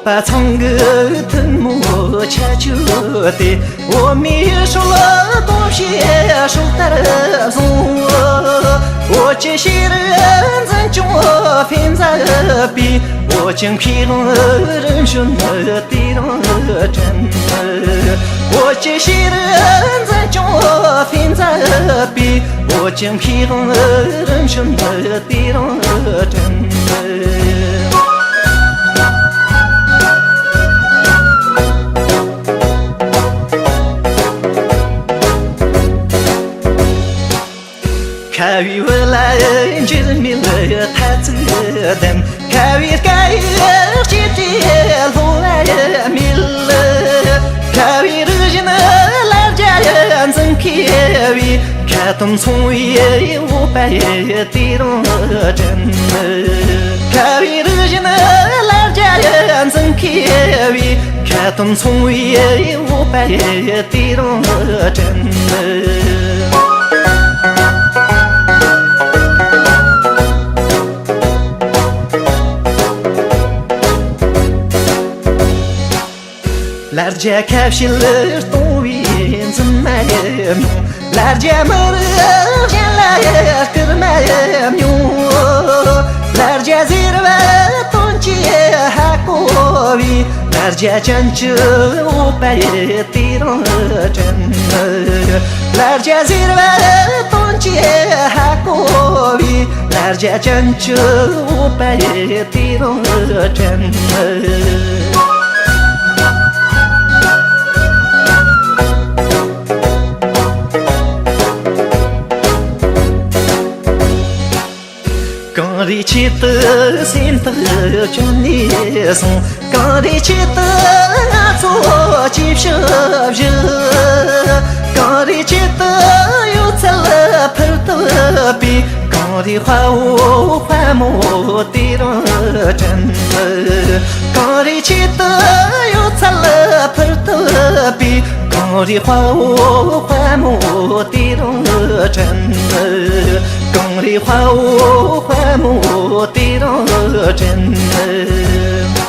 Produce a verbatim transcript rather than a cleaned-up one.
པ་ཚང་གི་ཐུན་མོང་ཁྱད་ཆོས་དེ། འོ་མའི་སྲོལ་གོམས་གཤིས་སྲོལ་ལྟར་བཟུང་། འོ་ཅི་ཤེས་རིག་འཛིན་སྐྱོང་ཕན་མཛད་པའི། འོ་ཅི་མཁས་དབང་རིམ་བྱོན་དེ་རང་དྲན། འོ་ཅི་ཤེས་རིག་འཛིན་སྐྱོང་ཕན་མཛད་པའི། འོ་ཅི་མཁས་དབང་རིམ་བྱོན་དེ་རང་དྲན། ཁ་བའི་བུ་ལ་འགྱུར་མེད་ཐ་ཚིག་ལྡན། ཁ་བའི་སྐད་ཡིག་གཅེས་སྤྲས་ལྷོད་པ་མེད། ཁ་བའི་རིག་གཞུང་ལ་རྒྱ་འཛིན་མཁས་པའི། ཁ་ཏོན་མཚུངས་པའི་བོད་པ་དེ་རང་དྲན། ཁ་བའི་རིག་གཞུང་ལ་རྒྱ་འཛིན་མཁས་པའི། ཁ་ཏོན་མཚུངས་པའི་བོད་པ་དེ་རང་དྲན། ལ་རྒྱ་ཁ་བཤད་གཏོང་བའི་འཛིན་མ་མྱོང་། ལ་རྒྱ་མི་རིགས་གཞན་ལ་སྐུལ་མ་མྱོང་། ལ་རྒྱ་ཟེར་བ་དོན་གྱིས་ཧ་གོ་བའི། ལ་རྒྱ་ཅན་གྱི་བོད་པ་དེ་རང་དྲན། ལ་རྒྱ་ཟེར་བ་དོན་གྱིས་ཧ་གོ་བའི། ལ་རྒྱ་ཅན་གྱི་བོད་པ་དེ་རང་དྲན། གངས་རིའི་ཆེད་དུ་སེམས་ཐག་བཅད་ནས་སོང་། གངས་རིའི་ཆེད་དུ་ང་ཚོ་སྐྱེས་ཕྱི་བཞུད། གངས་རིའི་ཆེད་དུ་གཡོ་ཚད་ཕུར་ཐུབ་པའི། གངས་རིའི་དཔའ་བོ་དཔའ་མོ་དེ་རང་དྲན། གངས་རིའི་ཆེད་དུ་གཡོ་ཚད་ཕུར་ཐུབ་པའི། གངས་རིའི་དཔའ་བོ་དཔའ་མོ་དེ་རང་དྲན། གངས་རིའི་དཔའ་བོ་དཔའ་མོ་དེ་རང་དྲན།